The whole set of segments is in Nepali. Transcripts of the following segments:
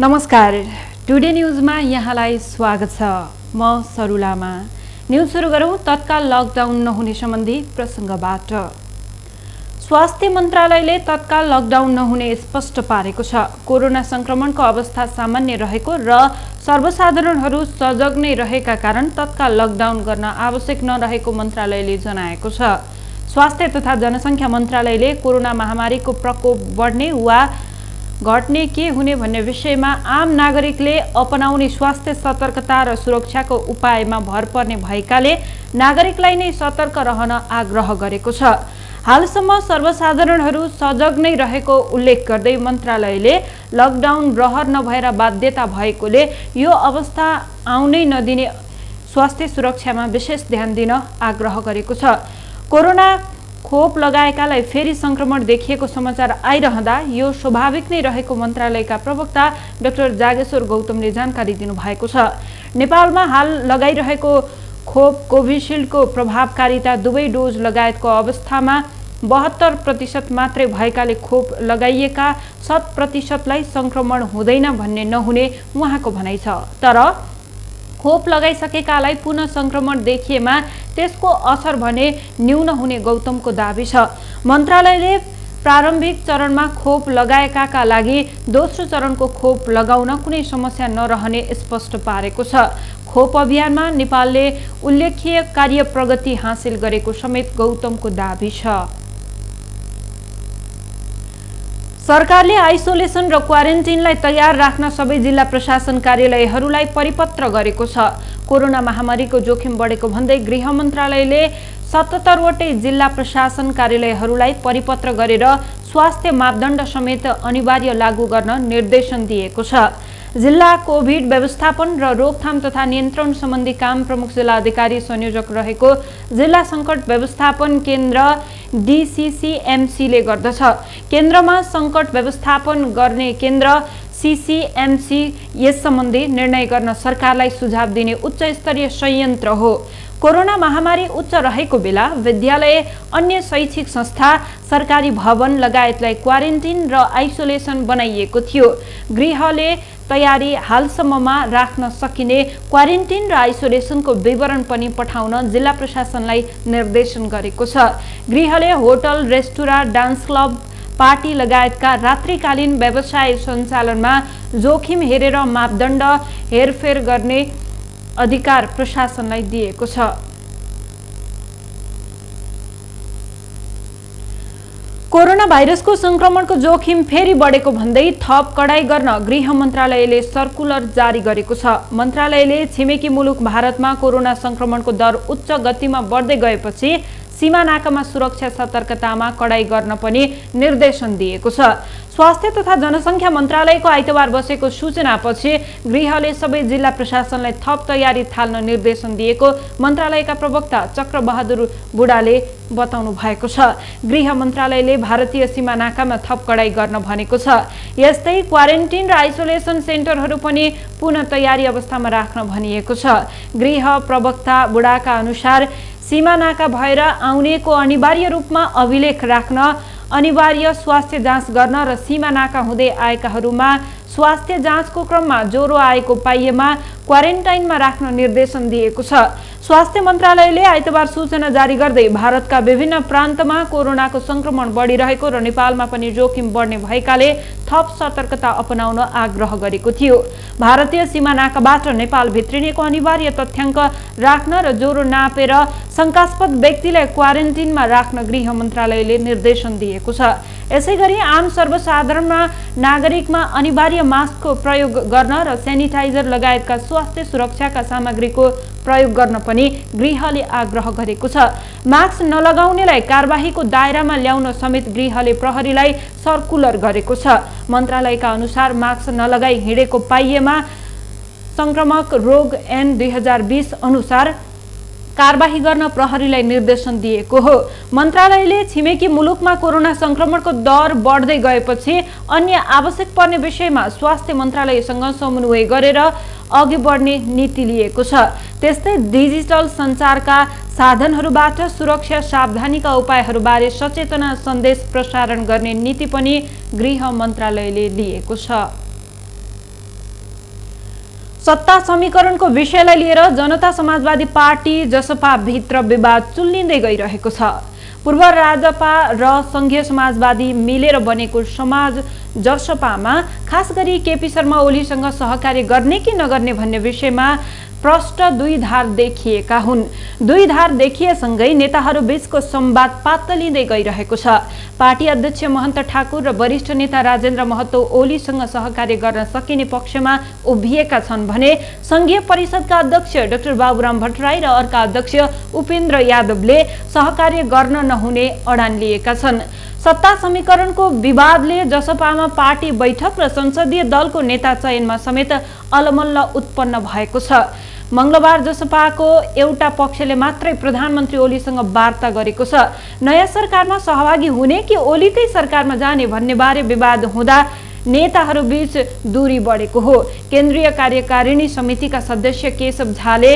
नमस्कार, टुडे न्यूजमा यहाँलाई स्वागत छ। म सरुलामा। न्यूज सुरु गरौं तत्काल लकडाउन नहुने सम्बन्धी प्रसंगबाट। स्वास्थ्य मन्त्रालयले तत्काल लकडाउन नहुने स्पष्ट पारेको छ। कोरोना संक्रमणको अवस्था सामान्य रहेको र सर्वसाधारणहरू सजग नै रहेका कारण तत्काल लकडाउन गर्न आवश्यक नरहेको मन्त्रालयले जनाएको छ। स्वास्थ्य तथा जनसंख्या मन्त्रालयले कोरोना महामारीको प्रकोप बढ्ने वा घट्ने के हुने भन्ने विषयमा आम नागरिकले अपनाउने स्वास्थ्य सतर्कता र सुरक्षाको उपायमा भर पर्ने भएकाले नागरिकलाई नै सतर्क रहन आग्रह गरेको छ। हालसम्म सर्वसाधारणहरू सजग नै रहेको उल्लेख गर्दै मन्त्रालयले लकडाउन रहर नभएर बाध्यता भएकोले यो अवस्था आउनै नदिने स्वास्थ्य सुरक्षामा विशेष ध्यान दिन आग्रह गरेको छ। कोरोना खोप लगाएकालाई फेरि संक्रमण देखिएको समाचार आइरहँदा यो स्वाभाविक नै रहेको मन्त्रालयका प्रवक्ता डाक्टर जागेश्वर गौतमले जानकारी दिनुभएको छ। नेपालमा हाल लगाइरहेको खोप कोभिशिल्डको प्रभावकारिता दुवै डोज लगायतको अवस्थामा 72% मात्रै भएकाले खोप लगाइएका 100%लाई संक्रमण हुँदैन भन्ने नहुने उहाँको भनाइ छ। तर खोप लगाइसकेकालाई पुनः संक्रमण देखिएमा त्यसको असर भने न्यून हुने गौतमको दाबी छ। मन्त्रालयले प्रारम्भिक चरणमा खोप लगाएकाका लागि दोस्रो चरणको खोप लगाउन कुनै समस्या नरहने स्पष्ट पारेको छ। खोप अभियानमा नेपालले उल्लेख्य कार्य प्रगति हासिल गरेको समेत गौतमको दाबी छ। सरकारले आइसोलेसन र क्वारेन्टिनलाई तयार राख्न सबै जिल्ला प्रशासन कार्यालयहरूलाई परिपत्र गरेको छ। कोरोना महामारीको जोखिम बढेको भन्दै गृह मन्त्रालयले 77 वटै जिल्ला प्रशासन कार्यालयहरूलाई परिपत्र गरेर स्वास्थ्य मापदण्ड समेत अनिवार्य लागू गर्न निर्देशन दिएको छ। जिल्ला कोभिड व्यवस्थापन र रोकथाम तथा नियन्त्रण सम्बन्धी काम प्रमुख जिल्ला अधिकारी संयोजक रहेको जिल्ला संकट व्यवस्थापन केन्द्र DCCMC ले गर्दछ। केन्द्रमा संकट व्यवस्थापन गर्ने केन्द्र CCMC यस सम्बन्धी निर्णय गर्न सरकारलाई सुझाव दिने उच्च स्तरीय संयन्त्र हो। कोरोना महामारी उच्च रहेको बेला विद्यालय, अन्य शैक्षिक संस्था, सरकारी भवन लगायतलाई क्वारेन्टिन र आइसोलेसन बनाइएको थियो। गृहले तयारी हालसम्ममा राख्न सकिने क्वारेन्टिन र आइसोलेसनको विवरण पनि पठाउन जिल्ला प्रशासनलाई निर्देशन गरेको छ। गृहले hotel, restaurant, dance club, party लगायतका रात्रिकालीन व्यवसाय सञ्चालनमा जोखिम हेरेर मापदण्ड हेरफेर गर्ने अधिकार प्रशासनलाई दिएको छ। कोरोना भाइरसको संक्रमणको जोखिम फेरि बढेको भन्दै थप कडाई गर्न गृह मन्त्रालयले सर्कुलर जारी गरेको छ। मन्त्रालयले छिमेकी मुलुक भारतमा कोरोना संक्रमणको दर उच्च गतिमा बढ्दै गएपछि सीमा नाकामा सुरक्षा सतर्कतामा कडाई गर्न पनि निर्देशन दिएको छ। स्वास्थ्य तथा जनसंख्या मन्त्रालयको आइतबार बसेको सूचनापछि गृहले सबै जिल्ला प्रशासनलाई थप तयारी थाल्न निर्देशन दिएको मन्त्रालयका प्रवक्ता चक्रबहादुर बुढाले बताउनु भएको छ। गृह मन्त्रालयले भारतीय सीमा नाकामा थप कडाई गर्न भनेको छ। यस्तै क्वारेन्टिन र आइसोलेसन सेन्टरहरू पनि पुनः तयारी अवस्थामा राख्न भनिएको छ। गृह प्रवक्ता बुढाका अनुसार सीमा नाका भएर आउनेको अनिवार्य रूपमा अभिलेख राख्न, अनिवार्य स्वास्थ्य जाँच गर्न र सीमा नाका हुँदै आएकाहरूमा स्वास्थ्य जाँचको क्रममा ज्वरो आएको पाइएमा क्वारेन्टाइनमा राख्न निर्देशन दिएको छ। स्वास्थ्य मन्त्रालयले आइतबार सूचना जारी गर्दै भारतका विभिन्न प्रान्तमा कोरोनाको संक्रमण बढिरहेको र नेपालमा पनि जोखिम बढ्ने भएकाले थप सतर्कता अपनाउन आग्रह गरेको थियो। भारतीय सीमा नाकाबाट नेपाल भित्रिनेको अनिवार्य तथ्याङ्क राख्न र ज्वरो नापेर शंकास्पद व्यक्तिलाई क्वारेन्टिनमा राख्न गृह मन्त्रालयले निर्देशन दिएको छ। यसैगरी आम सर्वसाधारणमा नागरिकमा अनिवार्य मास्कको प्रयोग गर्न र सेनिटाइजर लगायतका स्वास्थ्य सुरक्षाका सामग्रीको प्रयोग गर्न पनि गृहले आग्रह गरेको छ। मास्क नलगाउनेलाई कारबाहीको दायरामा ल्याउन समेत गृहले प्रहरीलाई सर्कुलर गरेको छ। मन्त्रालयका अनुसार मास्क नलगाई हिँडेको पाइएमा संक्रमक रोग ऐन 2020 अनुसार कारबाही गर्न प्रहरीलाई निर्देशन दिएको हो। मन्त्रालयले छिमेकी मुलुकमा कोरोना संक्रमणको दर बढ्दै गएपछि अन्य आवश्यक पर्ने विषयमा स्वास्थ्य मन्त्रालयसँग समन्वय गरेर अघि बढ्ने नीति लिएको छ। त्यस्तै डिजिटल सञ्चारका साधनहरूबाट सुरक्षा सावधानीका उपायहरूबारे सचेतना सन्देश प्रसारण गर्ने नीति पनि गृह मन्त्रालयले लिएको छ। सत्ता समीकरणको विषयलाई लिएर जनता समाजवादी पार्टी जसपा भित्र विवाद चुल्लिँदै गइरहेको छ। पूर्व राजपा र संघीय समाजवादी मिलेर बनेको समाज जसपामा खास गरी केपी शर्मा ओलीसँग सहकार्य गर्ने कि नगर्ने भन्ने विषयमा प्रष्ट दुई धार देखिएका हुन्। दुई धार देखिएसँगै नेताहरू बीचको संवाद पातलिँदै गइरहेको छ। पार्टी अध्यक्ष महन्त ठाकुर र वरिष्ठ नेता राजेन्द्र महतो ओलीसँग सहकार्य गर्न सकिने पक्षमा उभिएका छन् भने संघीय परिषदका अध्यक्ष डाक्टर बाबुराम भट्टराई र अर्का अध्यक्ष उपेन्द्र यादवले सहकार्य गर्न नहुने अडान लिएका छन्। सत्ता समीकरणको विवादले जसपामा पार्टी बैठक र संसदीय दलको नेता चयनमा समेत अलमल्ल उत्पन्न भएको छ। मंगलबार जसपाको एउटा पक्षले मात्रै प्रधानमन्त्री ओलीसँग वार्ता गरेको छ। नयाँ सरकारमा सहभागी हुने कि ओलीकै सरकारमा जाने भन्ने बारे विवाद हुँदा नेताहरू बीच दूरी बढेको हो। केन्द्रीय कार्यकारिणी समितिका सदस्य केशव झाले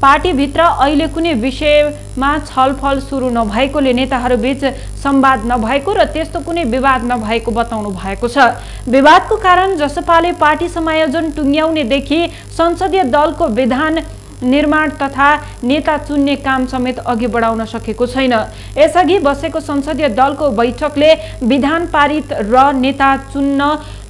पार्टीभित्र अहिले कुनै विषयमा छलफल सुरु नभएकोले नेताहरूबीच संवाद नभएको र त्यस्तो कुनै विवाद नभएको बताउनु भएको छ। विवादको कारण जसपाले पार्टी समायोजन टुङ्ग्याउनेदेखि संसदीय दलको विधान निर्माण तथा नेता चुन्ने काम समेत अघि बढाउन सकेको छैन। यसअघि बसेको संसदीय दलको बैठकले विधान पारित र नेता चुन्न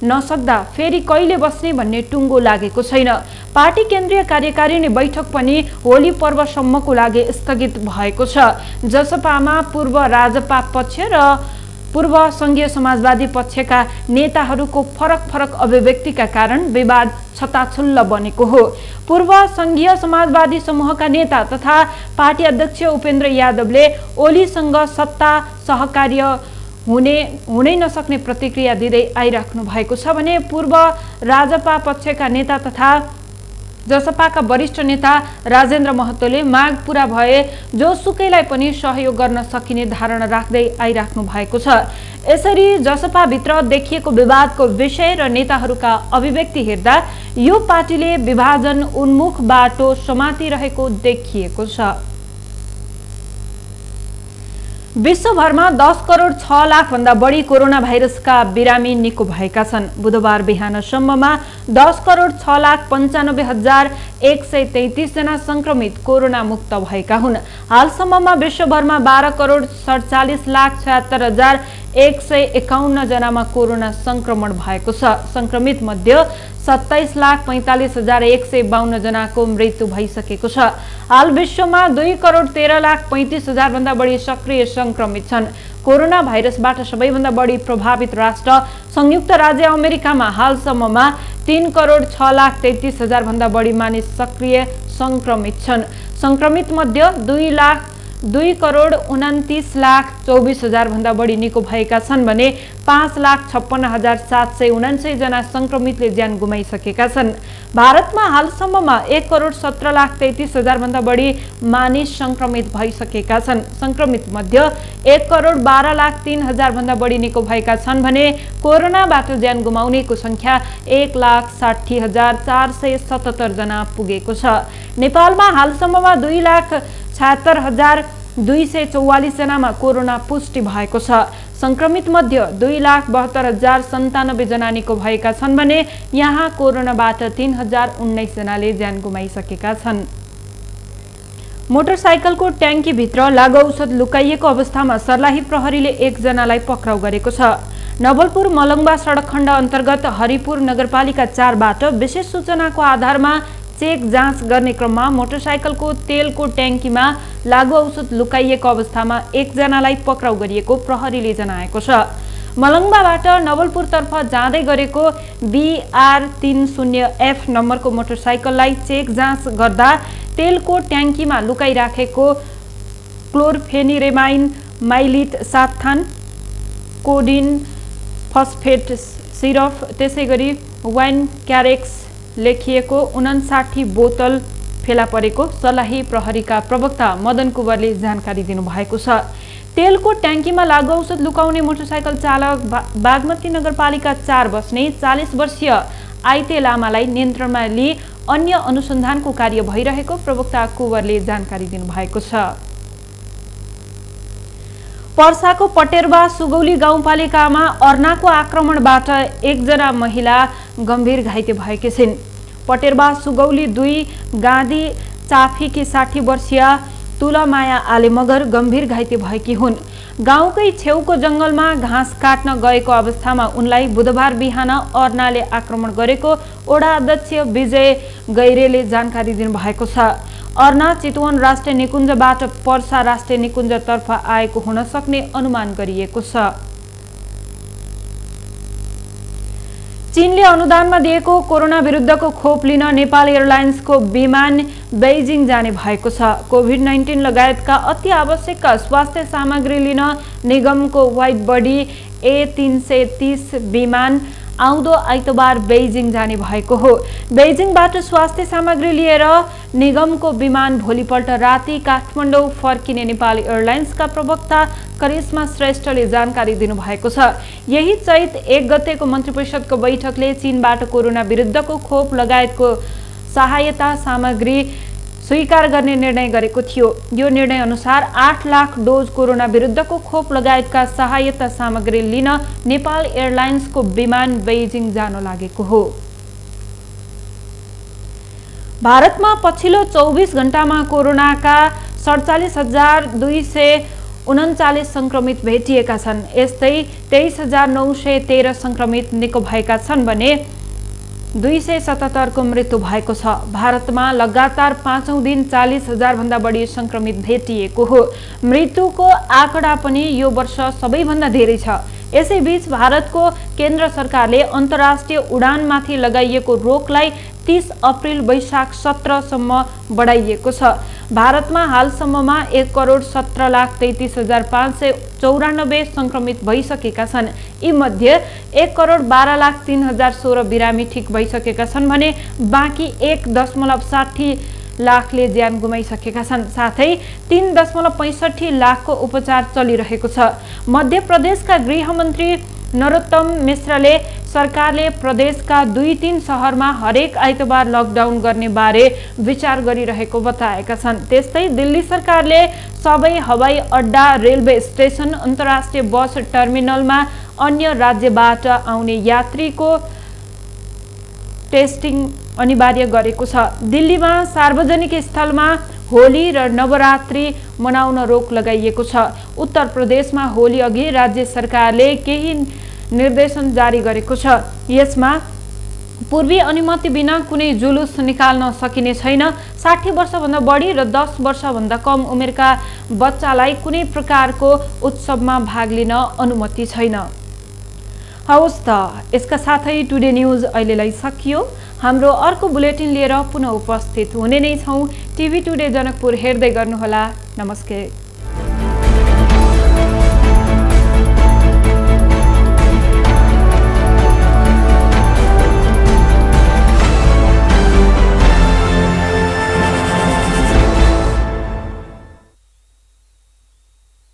नसक्दा फेरि कहिले बस्ने भन्ने टुङ्गो लागेको छैन। पार्टी केन्द्रीय कार्यकारिणी बैठक पनि होली पर्वसम्मको लागि स्थगित भएको छ। जसपामा पूर्व राजपा पक्ष र पूर्व संघीय समाजवादी पक्षका नेताहरूको फरक अभिव्यक्तिका कारण विवाद छताछुल्ल बनेको हो। पूर्व संघीय समाजवादी समूहका नेता तथा पार्टी अध्यक्ष उपेन्द्र यादवले ओलीसँग सत्ता सहकार्य हुनै नसक्ने प्रतिक्रिया दिँदै आइराख्नु भएको छ भने पूर्व राजपा पक्षका नेता तथा जसपाका वरिष्ठ नेता राजेन्द्र महतोले माग पूरा भए जोसुकैलाई पनि सहयोग गर्न सकिने धारणा राख्दै आइराख्नु भएको छ। यसरी जसपाभित्र देखिएको विवादको विषय र नेताहरूका अभिव्यक्ति हेर्दा यो पार्टीले विभाजन उन्मुख बाटो समातिरहेको देखिएको छ। विश्वभरमा 10 करोड 6 लाख भन्दा बढी कोरोना भाइरसका बिरामी निको भएका छन्। बुधबार बिहानसम्ममा 10 करोड 6 लाख 95 हजार 133 जना संक्रमित कोरोना मुक्त भएका हुन्। हालसम्ममा विश्वभरमा 12 करोड 47 लाख 76 हजार 151 जनामा कोरोना संक्रमण भएको छ। संक्रमित मध्ये 27 लाख 45 हजार 152 जनाको मृत्यु भइसकेको छ। हाल विश्वमा 2 करोड 13 लाख 35 हजार भन्दा बढी सक्रिय संक्रमित छन्। कोरोना भाइरसबाट सबैभन्दा बढी प्रभावित राष्ट्र संयुक्त राज्य अमेरिकामा हालसम्ममा 3 करोड 6 लाख 33 हजार भन्दा बढी मानिस सक्रिय संक्रमित छन्। संक्रमित मध्ये 2 करोड 29 लाख 24 हजार भन्दा बढी निको भएका छन् भने 5 लाख 56 हजार 779 जना संक्रमितले ज्यान गुमाइसकेका छन्। भारतमा हालसम्ममा 1 करोड 17 लाख 33 हजार भन्दा बढी मानिस संक्रमित भइसकेका छन्। संक्रमित मध्ये 1 करोड 12 लाख 3 हजार भन्दा बढी निको भएका छन् भने कोरोनाबाट ज्यान गुमाउनेको संख्या 1 लाख 60 हजार 477 जना पुगेको छ। नेपालमा हालसम्ममा 2 लाख 76 हजार 244 जनामा कोरोना पुष्टि भएको छ। संक्रमित मध्ये 2 लाख 72 हजार 97 जना निको भएका छन् भने यहाँ कोरोनाबाट 3019 जनाले ज्यान गुमाइसकेका छन्। मोटरसाइकलको ट्याङ्कीभित्र लागु औषध लुकाइएको अवस्थामा सर्लाही प्रहरीले 1 जनालाई पक्राउ गरेको छ। नवलपुर मलङ्बा सडक खण्ड अन्तर्गत हरिपुर नगरपालिका 4 बाट विशेष सूचनाको आधारमा चेक जाँच गर्ने क्रममा मोटरसाइकलको तेलको ट्याङ्कीमा लागु औषध लुकाइएको अवस्थामा 1 जनालाई पक्राउ गरिएको प्रहरीले जनाएको छ। मलङ्बाबाट नवलपुरतर्फ जाँदै गरेको BR30F नम्बरको मोटरसाइकललाई चेक जाँच गर्दा तेलको ट्याङ्कीमा लुकाइराखेको क्लोरफेनिरेमाइन माइलिट 7 थान, कोडिन फस्फेट सिरप, त्यसैगरी वाइन क्यारेक्स लेखिएको 59 बोतल फेला परेको सर्लाही प्रहरीका प्रवक्ता मदन कुँवरले जानकारी दिनुभएको छ। तेलको ट्याङ्कीमा लागु औषध लुकाउने मोटरसाइकल चालक बागमती नगरपालिका 4 बस्ने 40 वर्षीय आइते लामालाई नियन्त्रणमा लिई अन्य अनुसन्धानको कार्य भइरहेको प्रवक्ता कुँवरले जानकारी दिनुभएको छ। पर्साको पटेरवा सुगौली गाउँपालिकामा अर्नाको आक्रमणबाट 1 जना महिला गम्भीर घाइते भएकी छिन्। पटेरबा सुगौली 2 गाँधी चाफीकी 60 वर्षीय तुलामाया आले मगर गम्भीर घाइते भएकी हुन्। गाउँकै छेउको जंगलमा घाँस काट्न गएको अवस्थामा उनलाई बुधबार बिहान अर्नाले आक्रमण गरेको ओडा अध्यक्ष विजय गैरेले जानकारी दिनुभएको छ। अर्ना चितवन राष्ट्रिय निकुञ्जबाट पर्सा राष्ट्रिय निकुञ्जतर्फ आएको हुन सक्ने अनुमान गरिएको छ। चीनले अनुदानमा दिएको कोरोना विरुद्धको खोप लिन नेपाल एयरलाइन्सको विमान बेइजिङ जाने भएको छ। कोभिड-19 लगायतका अति आवश्यक स्वास्थ्य सामग्री लिन निगमको वाइड बडी A330 विमान आउँदो आइतबार बेइजिङ जाने भएको हो। बेइजिङबाट स्वास्थ्य सामग्री लिएर निगमको विमान भोलिपल्ट राति काठमाडौँ फर्किने नेपाल एयरलाइन्सका प्रवक्ता करिश्मा श्रेष्ठले जानकारी दिनुभएको छ। यही चैत 1 गतेको मन्त्रीपरिषदको बैठकले चीनबाट कोरोना विरुद्धको खोप लगायतको सहायता सामग्री स्वीकार गर्ने निर्णय गरेको थियो। यो निर्णय अनुसार 8 लाख डोज कोरोना विरुद्धको खोप लगायतका सहायता सामग्री लिन नेपाल एयरलाइन्सको विमान बेइजिङ जान लागेको हो। भारतमा पछिल्लो 24 घण्टामा कोरोनाका 47,239 संक्रमित भेटिएका छन्। यस्तै 23,913 संक्रमित निको भएका छन् भने 277 को मृत्यु भएको छ। भारतमा लगातार 5औं दिन 40,000 भन्दा बढी संक्रमित भेटिएको हो। मृत्युको आँकडा पनि यो वर्ष सबैभन्दा धेरै छ। यसैबीच भारतको केन्द्र सरकारले अन्तर्राष्ट्रिय उडानमाथि लगाइएको रोकलाई 30 अप्रिल वैशाख 17 सम्म बढाइएको छ। भारतमा हालसम्ममा 1,17,33,594 संक्रमित भइसकेका छन्। यी मध्ये 1,12,03,016 बिरामी ठिक भइसकेका छन् भने बाँकी 1.60 लाखले ज्यान गुमाइसकेका छन्। साथै 3.65 लाखको उपचार चलिरहेको छ। मध्य प्रदेशका गृहमन्त्री नरोत्तम मिश्रले सरकारले प्रदेशका 2-3 शहरमा हरेक आइतबार लकडाउन गर्ने बारे विचार गरिरहेको बताएका छन्। त्यस्तै दिल्ली सरकारले सबै हवाई अड्डा, रेलवे स्टेशन, अन्तर्राष्ट्रिय बस टर्मिनलमा अन्य राज्यबाट आउने यात्रीको टेस्टिङ अनिवार्य गरेको छ। दिल्लीमा सार्वजनिक स्थलमा होली र नवरात्रि मनाउन रोक लगाइएको छ। उत्तर प्रदेशमा होली अघि राज्य सरकारले केही निर्देशन जारी गरेको छ। यसमा पूर्वी अनुमति बिना कुनै जुलुस निकाल्न सकिने छैन। 60 वर्षभन्दा बढी र 10 वर्षभन्दा कम उमेरका बच्चालाई कुनै प्रकारको उत्सवमा भाग लिन अनुमति छैन। हवस् त, यसका साथै टुडे न्यूज अहिलेलाई सकियो। हाम्रो अर्को बुलेटिन लिएर पुनः उपस्थित हुने नै छौं। टिभी टुडे जनकपुर हेर्दै गर्नुहोला। नमस्कार।